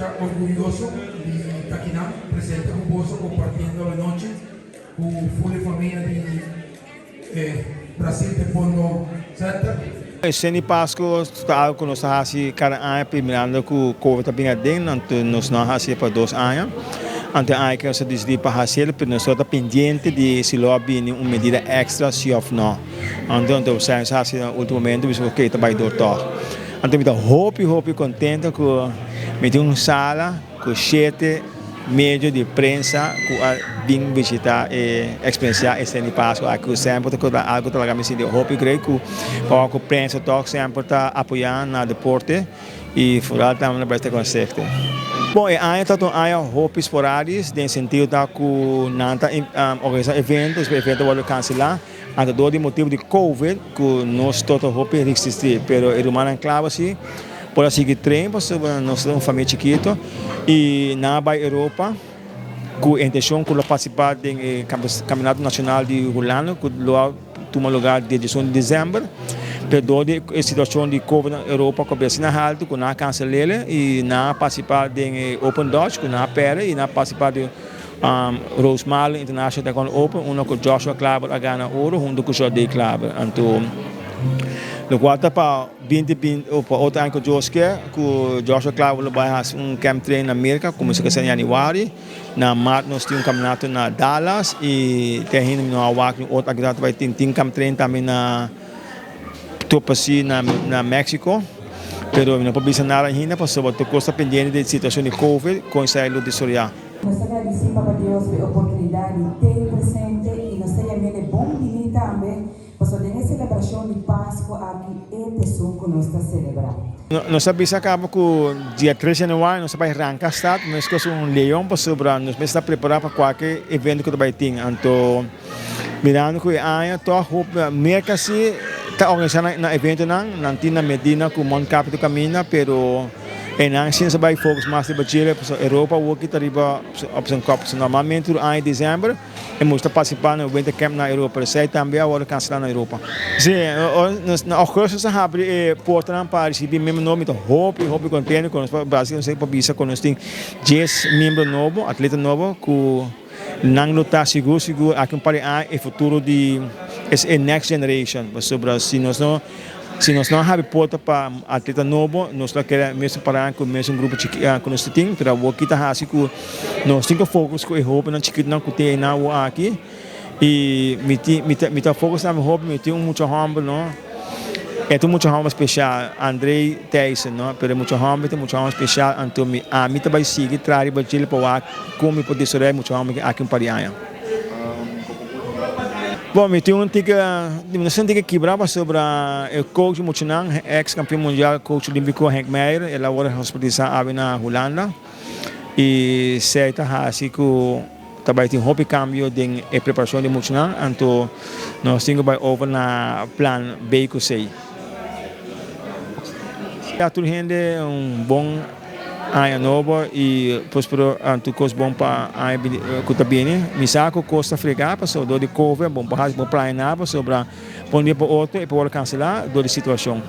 masha orguyoso di ta akinan presente ku boso kompartiendo la nochi ku ful e famia di e Brasil Taekwondo Center. E sena di Pasku ta algu ku nos ta hasi kada aña pero mirando ku covid ta bini aden anto nos no a hasi pa dos aña. Anto e aña aki nos a disidí pa hasiel pero nos ta pendiente di si lo a bini un medida extra si òf no. Anto anto nos a hasi na ultimo momento bisa oke ta bai dor tòg. Anto mi ta hopi hopi contento cu mi tin un sala cu shete medio di prensa cu a bin bishita e experiencia e cena di Pascu aki cu semper ta cu algo ta laga mi sinti hopi great cu pa cu prensa toch semper ta apoya na deporte y vooral tambe na Beste Concepto. Bon e aña ta un aña hopi sporadis den sentido ta cu nan ta organisa evento despues evento a wordo cancela. Anto dor di motibu di covid ku nos tok ta hopi resisti pero e rumannan klaba si por a sigui train pasobra nos ta un famia chikito y nan a bai Europa ku e intencion ku lo participa den e campeonato nacional di Hulanda ku lo a tuma lugar dia diesun di december pero dor di e situacion di covid na Europa ku a bira asina halto ku nan a cancel'e y nan a participa den e Open Dutch ku nan a perde y nan a participa den Rosmalen International Taekwondo Open unda ku Joshua Klaber a gana oro huntu ku Jordey Klaber. Anto lokual ta pa binti binti o pa otro aña ku Dios ke ku Joshua Klaber lo bai hasi un camp train na Merka kuminsá kese na yanüari. Na mart nos tin un kampionato na Dallas i te ainda mi no a wak otro aktividat ta bai tin. Tin camp train tambe na. Topa si na Mexico, pero mi no por bisa nada ainda pasobra tur cos ta pendiente di situacion di covid con esai lo desaroya. Nos ta gradisí Papa Dios pa e oportunidat di t'ei presente i nos ta yam'el e bon bini tambe pasobra den e selebrashon di Pasku aki e t'esun ku nos ta selebrá. Nos a bisa caba cu dia tres januari nos ta bay ranca stad mescos un leon pasobra nos mester ta prepara pa cualke evento cu ta bay tin anto Mirando cu e aña toch hopi Merca si ta organisa nan eventonan, nan tin na Medina cu Mount Capito caminda pero enan si sa bay focus mas riba Chile pasobra Europa awoki ta riba op zijn kop. So normalmente tur aña december e mucha ta participa na winter camp na Europa pero esey tambe a wordo cancela na Europa. Si, na augustus a habri e portanan pa ricibi miembro nobo mi ta hopi hopi contento cu nos pa Brasil nos por bisa cu nos tin dies miembro nobo, atleta nobo cu. Nan lo ta sigur sigur aki un par di aña e futuro di e next generation pasobra si nos no si nos no habri porta pa atleta nobo nos lo keda mesun para ku mesun grupo chiki ku nos tin pero awor ki ta hasi ku nos tin ku focus ku e hobennan chikitonan ku tin einan awor aki y mi tin mi ta mi ta focus na mi hoben mi tin un mucha homber no e ta un mucha homber special Andrey Thijssen no pero e mucha homber ta un mucha homber special anto mi ami ta bay sigui traha riba djel pa wak Kon mi por desaroyá mucha hòmber aki un par di aña? Bon, mi tin un tiki, mi no sinti ke kibrá pasobra e coach di muchanan, ex kampion mundial, coach olímpiko Henk Meijer, el a wòrdu hospitalisá awe na Hulanda i esei ta hasi ku ta bai tin hopi kambio den e preparashon di muchanan, anto nos tin ku bai over na plan B ku C. Tur hende un bon. Aña nobo y prospero tur cos bon pa aña cu ta bini. Mi sa cu cos ta frega pasobra dor di covid bon por haci bon playa nada pasobra pa un dia pa otro e por worde cancela dor di situacion.